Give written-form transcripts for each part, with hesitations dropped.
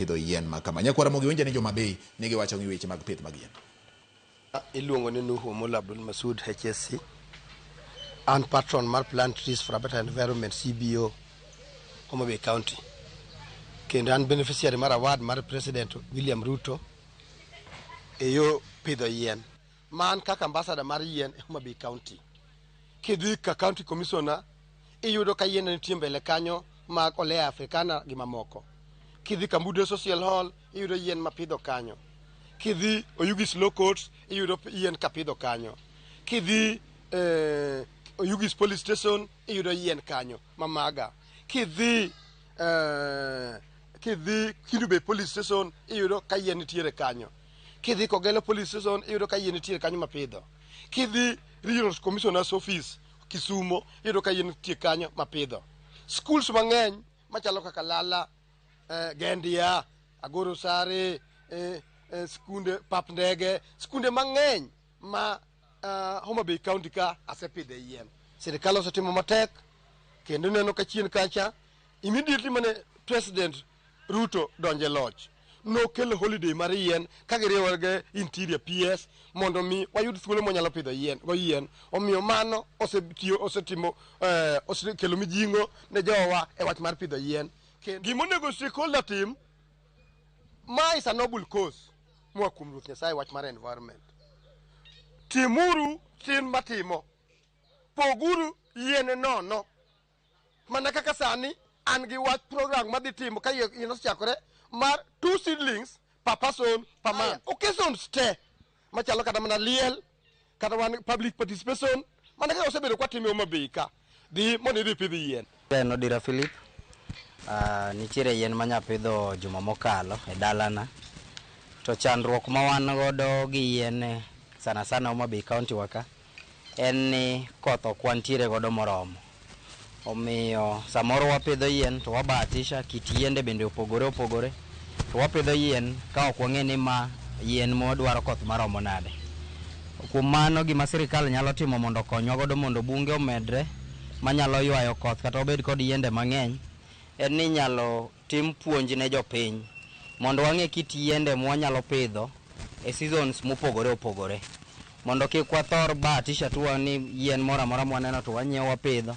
Pidho yien ma kama. Nyakwara Mogi winja ni joma Bay ni giwacho gi weche mag pith mag yien. Iluongo ni Nuhu Omolo Abdul Masud HSC. An patron mar Plant Trees for a Better Environment CBO Homa Bay County. Kendo an beneficiary mar award mar President William Ruto e yo pidho yien. Ma an kaka ambassador mar yien e Homa Bay County. Kidhi ka county commissioner iyudo ka yien nitie mbele kanyo mag Olea Africana gi mamoko. Kidhi Kambude Social Hall iyudo yien mapidho kanyo. Kidhi Oyugis Law Courts iyudo yien kapidho kanyo. Kidhi Oyugis Police Station iyudo yien kanyo mamaga. Kidhi kidhi Kendu Bay Police Station iyudo ka yien nitiere kanyo. Kidhi Kogelo Police Station iyudo ka yien nitiere kanyo mapidho. Kidhi Regional Commissioner's Office Kisumo iyudo ka yien nitie kanyo mapidho. Schools mang'eny machalo kaka Lala, Gendia, Agoro Sare, skunde pap ndege, skunde mang'eny ma Homa Bay County ka asepidhe yien. Sirikal osetimo matek kendo ineno ka chien kacha immediately mane President Ruto donje loch nokelo holiday mar yien ka giriwore gi Interior PS mondo mi wayud thuolo mwanyalo pidho yien go yien. Omiyo mano osetiyo osetimo osekelo mijing'o ne jowa e wach mar pidho yien. Gima onego stakeholder tim, ma is a noble cause moa kuom Ruoth Nyasaye wach mar environment. Timuru tim matimo, poguru yien nono. Mana kaka sani an gi wach program madhi timo ka yien osechakore mar 2 seedlings per person per month. Occasions te machalo kata mana liel kata wan public participation mana kaka osebedo kwatime Homa Bay ka dhi mondo idhi pidh yien. En Odira Philip. Nitiere yien manyapidho juma mokalo e dalana. To chandruok ma wan godo gi yien sana sana Homa Bay County wa ka en ni koth ok wantiere godo moromo. Omiyo samoro wapidho yien to wabahatisha kit yiende bende opogore opogore. To wapidho yien ka ok wang'e ni ma yien modwaro koth maromo nade. Kuom mano gima sirikal nyalo timo mondo okonywa godo mondo bunge omedre manyalo ywayo koth kata obed kod yiende mang'eny en ni inyalo tim puonj ne jopiny mondo wang'e kit yiende mwanyalo pidho e seasons mopogore opogore mondo kik wathor bahatisha tu ni yien moro amora mwaneno to wanyiewo wapidho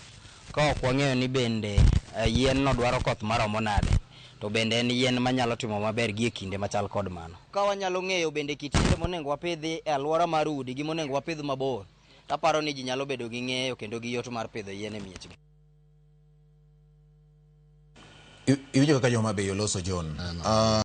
ka ok wang'eyo ni bende yien no dwaro koth maromo nade to bende en yien manyalo timo maber gi e kinde machal kod mano. Ka wanyalo ng'eyo bende kit yiende monego wapidhi e alwora mar udi gi monego wapidh mabor, taparo ni ji nyalo bedo gi ng'eyo kendo gi yot mar pidho yien e miechgi. Iwinjo kaka joma Bay oloso John.